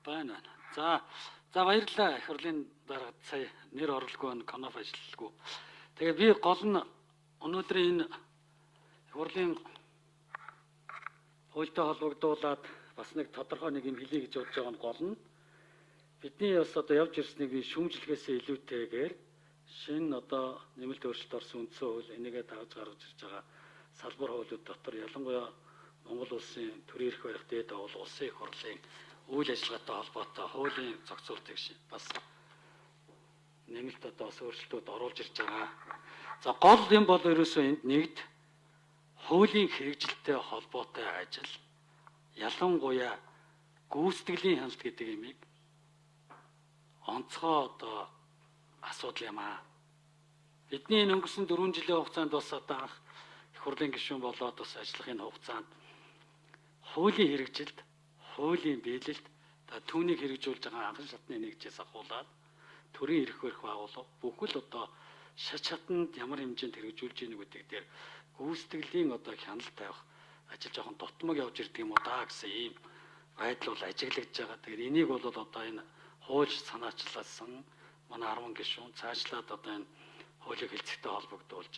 Байна байна. За за баярлалаа. Их хурлын даргад сая нэр орлогүй байна, коноф ажиллалгүй. Тэгээ би гол нь өнөөдрийн энэ их хурлын хуультай холбогдуулаад бас нэг тодорхой нэг юм хэлье гэж бодож байгаа нь гол нь бидний бас одоо явж ирснийг би шүүмжлэхээс илүүтэйгээр шинэ одоо нэмэлт өөрчлөлт орсон үндсэн хууль энийгээ дагаж гаргаж ирж байгаа салбар хуулиуд дотор ялангуяа Монгол улсын төрийн эрх барих дээд байгууллага улсын их хурлын үйл ажиллагаатай холбоотой хуулийн зохицуултыг бас нэмэлт одоо бас өөрчлөлтүүд оруулж ирж байгаа. За гол юм бол ерөөсөө энд нэгд хуулийн хэрэгжилтэй холбоотой ажил ялангуяа гүйцэтгэлийн хяналт гэдэг юмыг онцгой одоо асуудал юм аа. Бидний энэ өнгөрсөн 4 жилийн хугацаанд бас одоо анх их хурлын гишүүн болоод бас ажиллахын хугацаанд хуулийн хэрэгжилт, хуулийн биелэлт түүнийг хэрэгжүүлж байгаа анхан шатны нэгжээс ахуулаад төрийн эрх барих байгууллага бүхэл одоо шат шатанд ямар хэмжээнд хэрэгжүүлж ийнэ гэдэг дээр гүйцэтгэлийн одоо хяналт тавих ажил жоохон дутмаг явж ирдэг юм уу даа гэсэн ийм байдал бол ажиглагдж байгаа. Тэгэхээр энийг бол одоо энэ хуульч санаачлалсан манай 10 гишүүн цаашлаад одоо энэ хуулийг хэлцэхтэй холбогдуулж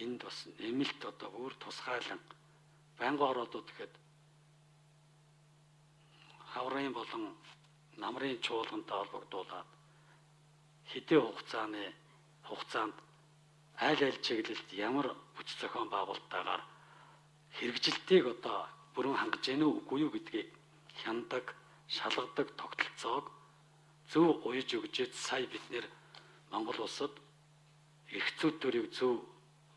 энд бас нэмэлт одоо өөр тусгайлан байнгын ороодууд гэхэд хаврын болон намрын чуулгантай холбогдуулаад хэдийн хугацаанд аль аль чиглэлд ямар хүч зохион байгуулалттайгаар хэрэгжилтийг одоо бүрэн хангаж гэнэ үү үгүй юу гэдгийг хяндаг, шалгадаг тогтолцоог зөв уяж өгч сая бид нэр Монгол улсад эрх зүйн төрийг зөв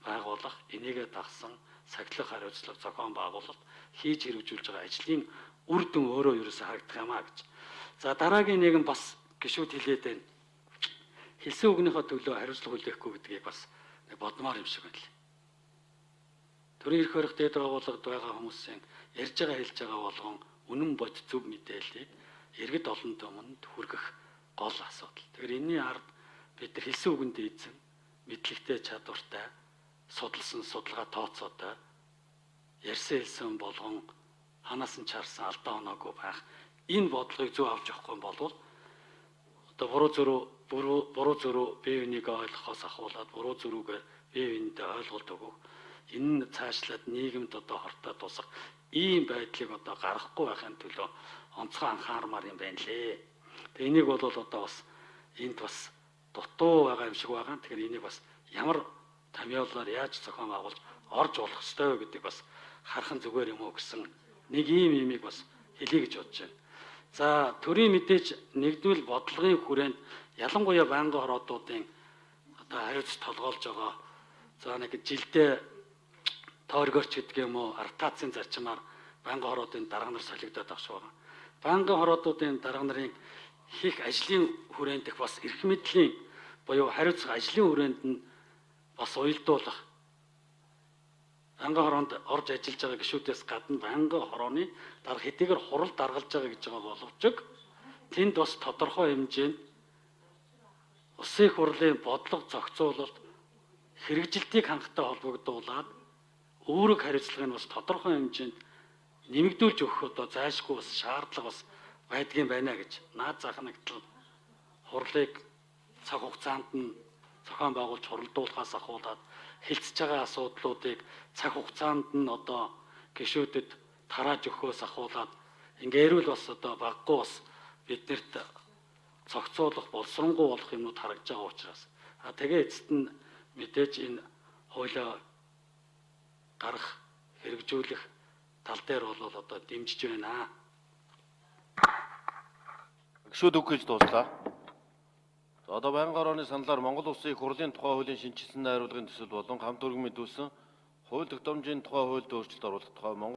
байгуулах, энийгээ дагсан сахилах хариуцлага зохион байгуулалт хийж хэрэгжүүлж байгаа ажлын үр дүн өөрөө ерөөсө харагдах юм а гэж. За дараагийн нэг нь бас гишүүд хэлээд байна. Хэлсэн үгнийхөө төлөө хариуцлага хүлээхгүй гэдгийг бас нэг бодмоор юм шиг байна л. Төрийн эрх барих дээд байгууллагад байгаа хүмүүсийн ярьж байгаа хэлж байгаа болгон үнэн бод зөв мэдээллийг иргэд олон түмэнд хүргэх гол асуудал. Тэгэхээр энэний ард бид нар хэлсэн үгэндээ эзэн мэдлэгтэй чадвартай судалсан судалгаа тооцоотой ярьсан хэлсэн болгон ханаас нь чарсан алдаа оноогүй байх энэ бодлогыг зөв авч явахгүй болвол одоо буруу зөрүү бие биенийг ойлгохоос ахуулаад буруу зөрүүгээр бие биендээ ойлголт өгөх энэ нь цаашлаад нийгэмд одоо хортой тусах ийм байдлыг одоо гаргахгүй байхын төлөө онцгой анхаармаар юм байна лээ. Тэгээ энийг бол одоо бас энд бас дутуу байгаа юм шиг байгаа. Тэгэхээр энийг бас ямар томьёолоор яаж зохион байгуулж орж болох ёстой вэ гэдгийг бас харах нь зүгээр юм уу гэсэн нэг ийм имийг бас хэлье гэж бодож байна. За төрийн мэдээж нэгдвэл бодлогын хүрээнд ялангуяа байнгын хороодуудын одоо хариуц толгоолж байгаа. За нэг жилдээ тойргорч гэдэг юм уу ротацийн зарчмаар байнгын хороодын дарга нар солигдоод байгаа шүү. Байнгын хороодуудын дарга нарын хийх ажлын хүрээнд их бас эрх мэдлийн буюу хариуцах ажлын хүрээнд нь бас уялдуулах байнгын хороонд орж ажиллаж байгаа гишүүдээс гадна байнгын хорооны дарга хэдийгээр хурал даргалж байгаа гэж байгаа боловч тэнд бас тодорхой хэмжээнд улсын их хурлын бодлого зохицуулалт хэрэгжилтийг хангахтай холбогдуулаад үүрэг хариуцлагыг бас тодорхой хэмжээнд нэмэгдүүлж өгөх одоо зайлшгүй бас шаардлага бас байдгийн байна гэж наад захнагтал хурлыг цаг хугацаанд нь зохион байгуулж хуралдуулахаас ахуулаад хэлцэж байгаа асуудлуудыг цаг хугацаанд нь одоо гишүүдэд тарааж өгөхөөс ахуулаад ингээрүүл бас одоо баггүй бас биднэрт зохицуулах боловсронгуй болох юмнууд харагдж байгаа учраас а тэгээ эцэст нь мэдээж энэ хуулиа гарах хэрэгжүүлэх тал дээр бол одоо дэмжиж байна. Гишүүд үг гэж дууслаа. За одоо байнгын орооны саналаар Монгол Улсын их хурлын тухай хуулийн шинэчилсэн найруулгын төсөл болон хамт өргөн мэдүүлсэн хууль тогтоомжийн тухай хуульд өөрчлөлт оруулах тухай Монгол